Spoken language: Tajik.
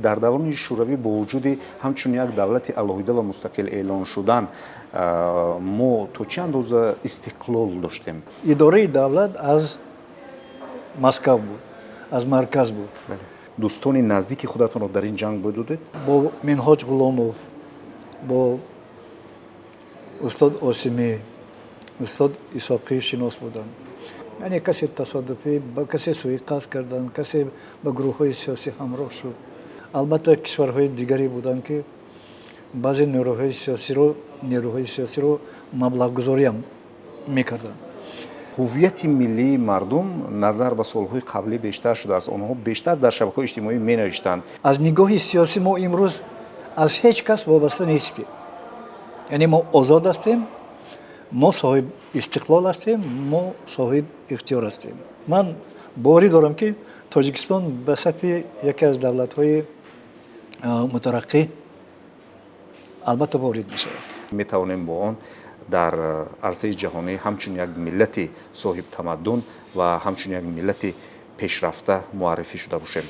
Дар даврони Шӯравӣ, бо вуҷуди ҳамчун як давлати алоҳида ва мустақил эълон шудан, мо то чӣ андоза истиқлол доштем? Идораи давлат аз Москав буд, аз марказ буд. Дӯстони наздики худатонро дар ин ҷанг бой додед? Бо Минҳоҷ Ғуломов, бо устод Осимӣ, устод Исоқӣ шинос будам. Яъне касе тасодуфӣ, ба касе суиқасд карданд, касе ба гурӯҳҳои сиёсӣ ҳамроҳ шуд. Албатта, кишварҳои дигаре буданд, ки баъзе нерӯҳои сиёсиро маблағгузориам мекарданд. Ҳуввияти миллии мардум назар ба солҳои қаблӣ бештар шудааст. Онҳо бештар дар шабакаҳои иҷтимоӣ менавиштанд. Аз нигоҳи сиёсӣ мо имрӯз аз ҳеҷ кас вобаста нестем, яъне мо озод ҳастем, мо соҳиб истиқлол ҳастем, мо соҳиб ихтиёр ҳастем. Ман боварӣ дорам, ки Тоҷикистон ба сафи яке аз давлатҳои мутараққӣ албатта ворид мешавад. Метавонем бо он дар арсаи ҷаҳонӣ ҳамчун як миллати соҳибтамаддун ва ҳамчун як миллати пешрафта муаррифӣ шуда бошем.